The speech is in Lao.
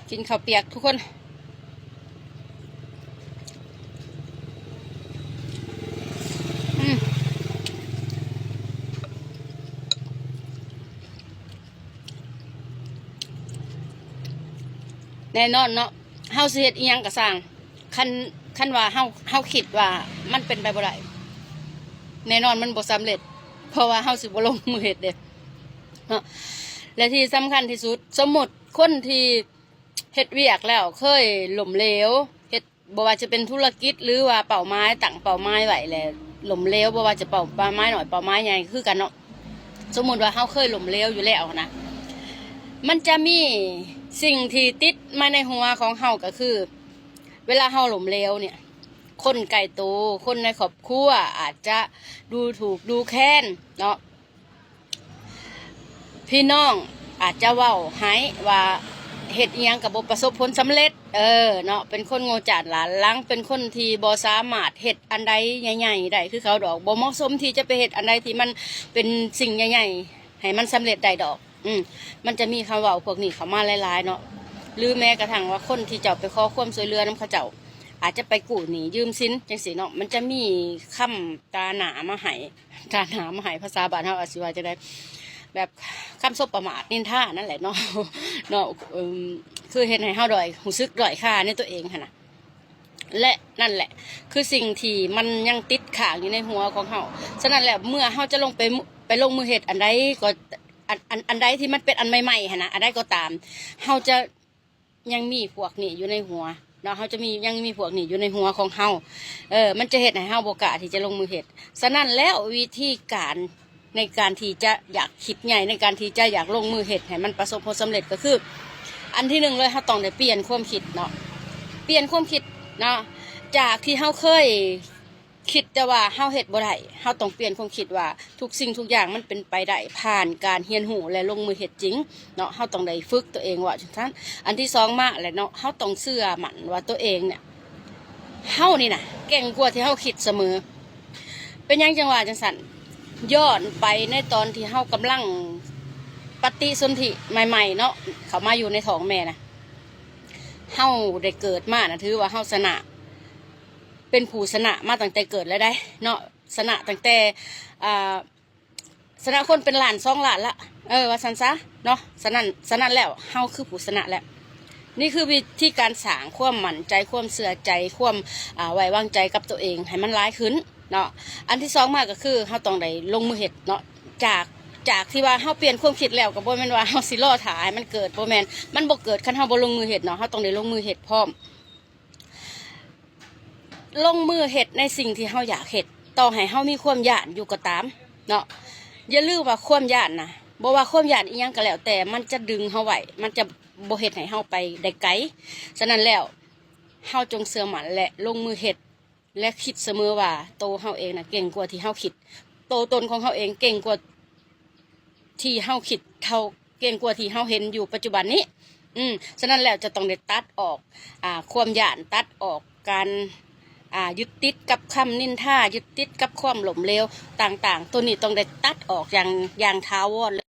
ກິນເຂົ້າປຽກທຸກຄົນ. ອືມ ແນ່ນອນເນາະ ເຮົາຊິເຮັດອີ່ຫຍັງກໍຊ່າງ ຄັນ ຄັນວ່າເຮົາ ເຮົາຄິດວ່າມັນເປັນໄປບໍ່ໄດ້ ແນ່ນອນມັນບໍ່ສຳເລັດ ເພາະວ່າເຮົາຊິບໍ່ລົງມືເຮັດເດ້ເນາະ. ແລະທີ່ສຳຄັນທີ່ສຸດ ສົມມຸດຄົນທີ່ເຮັດວຽກແລ້ວເຄີຍລົ້ມເຫຼວ ເຮັດ ບໍ່ວ່າຈະເປັນທຸລະກິດ ຫຼືວ່າເປົ້າໝາຍ ຕັ້ງເປົ້າໝາຍໄວ້ແລ້ວລົ້ມເຫຼວ ບໍ່ວ່າຈະເປົ້າ ເປົ້າໝາຍນ້ອຍ ເປົ້າໝາຍໃຫຍ່ຄືກັນເນາະ. ສົມມຸດວ່າເຮົາເຄີຍລົ້ມເຫຼວຢູ່ແລ້ວນະ ມັນຈະມີສິ່ງທີ່ຕິດມາໃນຫົວຂອງເຮົາ ກໍຄືເວລາເຮົາລົ້ມເຫຼວນີ້ ຄົນໃກ້ໂຕ ຄົນໃນຄອບຄົວອາດຈະດູຖູກດູແຄນເນາະ. ພີ່ນ້ອງອາດຈະເວົ້າໃຫ້ວ່າເຮັດອີ່ຫຍັງກໍບໍ່ປະສົບຜົນສຳເລັດ ເອີ ເນາະ ເປັນຄົນໂງ່ຈ້ານຫຼ້ານຫຼັງ ເປັນຄົນທີ່ບໍ່ສາມາດເຮັດອັນໃດໃຫຍ່ໆໄດ້ຄືເຂົາດອກ ບໍ່ເໝາະສົມທີ່ຈະໄປເຮັດອັນໃດທີ່ມັນເປັນສິ່ງໃຫຍ່ໆໃຫ້ມັນສຳເລັດໄດ້ດອກ. ອືມ ມັນຈະມີຄຳເວົ້າພວກນີ້ເຂົ້າມາຫຼາຍໆເນາະ ຫຼືແມ້ກະທັ່ງວ່າຄົນທີ່ເຈົ້າໄປຂໍຄວາມຊ່ວຍເຫຼືອນຳເຂົາເຈົ້າ ອາດຈະໄປກູ້ໜີ້ຢືມສິນຈັ່ງຊີ້ເນາະ ມັນຈະມີຄຳຕາໜ້າມາໃຫ້ ຕາໜ້າມາໃຫ້ ພາສາບ້ານເຮົາອາດຊິວ່າຈັ່ງໃດ ແບບຄຳສົບປະໝາດນິນທານັ້ນແຫຼະເນາະ ເນາະ ເອີ ຄືເຮັດໃຫ້ເຮົາດ້ອຍ ຮູ້ສຶກດ້ອຍຄ່າໃນຕົວເອງຫັ້ນນະ. ແລະນັ້ນແຫຼະຄືສິ່ງທີ່ມັນຍັງຕິດຄ້າງຢູ່ໃນຫົວຂອງເຮົາ. ສະນັ້ນແລ້ວເມື່ອເຮົາຈະລົງໄປ ໄປລົງມືເຮັດອັນໃດກໍ ອັນ ອັນ ອັນໃດທີ່ມັນເປັນອັນໃໝ່ໆຫັ້ນນະ ອັນໃດກໍຕາມ ເຮົາຈະ ຍັງມີພວກນີ້ຢູ່ໃນຫົວເນາະ ເຮົາຈະມີ ຍັງມີພວກນີ້ຢູ່ໃນຫົວຂອງເຮົາ ເອີ ມັນຈະເຮັດໃຫ້ເຮົາບໍ່ກ້າທີ່ຈະລົງມືເຮັດ. ສະນັ້ນແລ້ວ ວິທີການໃນການທີ່ຈະຢາກຄິດໃຫຍ່ ໃນການທີ່ຈະຢາກລົງມືເຮັດໃຫ້ມັນປະສົບຜົນສຳເລັດ ກໍຄື ອັນທີໜຶ່ງເລີຍ ເຮົາຕ້ອງໄດ້ປ່ຽນຄວາມຄິດເນາະ ປ່ຽນຄວາມຄິດເນາະ ຈາກທີ່ເຮົາເຄີຍ ຄິດແຕ່ວ່າເຮົາເຮັດບໍ່ໄດ້ ເຮົາຕ້ອງປ່ຽນຄວາມຄິດວ່າທຸກສິ່ງທຸກຢ່າງມັນເປັນໄປໄດ້ຜ່ານການຮຽນຮູ້ ແລະ ລົງມືເຮັດຈິງເນາະ. ເຮົາຕ້ອງໄດ້ຝຶກຕົວເອງວ່າຈັ່ງຊັ້ນ. ອັນທີສອງມາແຫຼະເນາະ ເຮົາຕ້ອງເຊື່ອໝັ້ນວ່າຕົວເອງເນຍ ເຮົານີ້ນະເກັ່ງກວ່າທີ່ເຮົາຄິດສະເໝີ. ເປັນຫຍັງຈັ່ງວ່າຈັ່ງຊັ້ນ? ຍ້ອນໄປໃນຕອນທີ່ເຮົາກຳລັງປະຕິສົນທິໃໝ່ໆເນາະ ເຂົ້າມາຢູ່ໃນທ້ອງແມ່ນະ ເຮົາໄດ້ເກີດມານະ ຖືວ່າເຮົາຊະນະ ເປັນຜູ້ຊະນະມາຕັ້ງແຕ່ເກີດແລ້ວໃດ໋ເນາະ ຊະນະຕັ້ງແຕ່ ອ່າ ຊະນະຄົນເປັນລ້ານສອງລ້ານລະ ເອີ ວ່າຊັ້ນຊະເນາະ. ສະນັ້ນ ສະນັ້ນແລ້ວເຮົາຄືຜູ້ຊະນະແລ້ວ. ນີ້ຄືວິທີການສ້າງຄວາມໝັ້ນໃຈ ຄວາມເຊື່ອໃຈ ຄວາມ ອ່າ ໄວ້ວາງໃຈກັບຕົວເອງໃຫ້ມັນຫຼາຍຂຶ້ນເນາະ. ອັນທີສອງມາກໍຄືເຮົາຕ້ອງໄດ້ລົງມືເຮັດເນາະ. ຈາກ ຈາກທີ່ວ່າເຮົາປ່ຽນຄວາມຄິດແລ້ວ ກໍບໍ່ແມ່ນວ່າເຮົາຊິລໍຖ້າໃຫ້ມັນເກີດ ບໍ່ແມ່ນ ມັນບໍ່ເກີດຄັນເຮົາບໍ່ລົງມືເຮັດເນາະ. ເຮົາຕ້ອງໄດ້ລົງມືເຮັດພ້ອມ ລົງມືເຮັດໃນສິ່ງທີ່ເຮົາຢາກເຮັດ ຕໍ່ໃຫ້ເຮົາມີຄວາມຢ້ານຢູ່ກໍຕາມເນາະ. ຢ່າລືມວ່າຄວາມຢ້ານນະ ບໍ່ວ່າຄວາມຢ້ານອີ່ຫຍັງກໍແລ້ວແຕ່ ມັນຈະດຶງເຮົາໄວ້ ມັນຈະບໍ່ເຮັດໃຫ້ເຮົາໄປໄດ້ໄກ. ສະນັ້ນແລ້ວ ເຮົາຈົ່ງເຊື່ອໝັ້ນ ແລະ ລົງມືເຮັດ ແລະ ຄິດສະເໝີວ່າໂຕເຮົາເອງນະເກັ່ງກວ່າທີ່ເຮົາຄິດ ໂຕຕົນຂອງເຮົາເອງເກັ່ງກວ່າ ທີ່ເຮົາຄິດ ເຮົາເກັ່ງກວ່າທີ່ເຮົາເຫັນຢູ່ປັດຈຸບັນນີ້. ອືມ ສະນັ້ນແລ້ວຈະຕ້ອງໄດ້ຕັດອອກ ອ່າ ຄວາມຢ້ານ ຕັດອອກການ ອ່າ ຍຶດຕິດກັບຄຳນິນທາ ຍຶດຕິດກັບຄວາມລົ້ມເຫຼວຕ່າງໆ ໂຕນີ້ຕ້ອງໄດ້ຕັດອອກຢ່າງ ຢ່າງຖາວອນເລີຍ.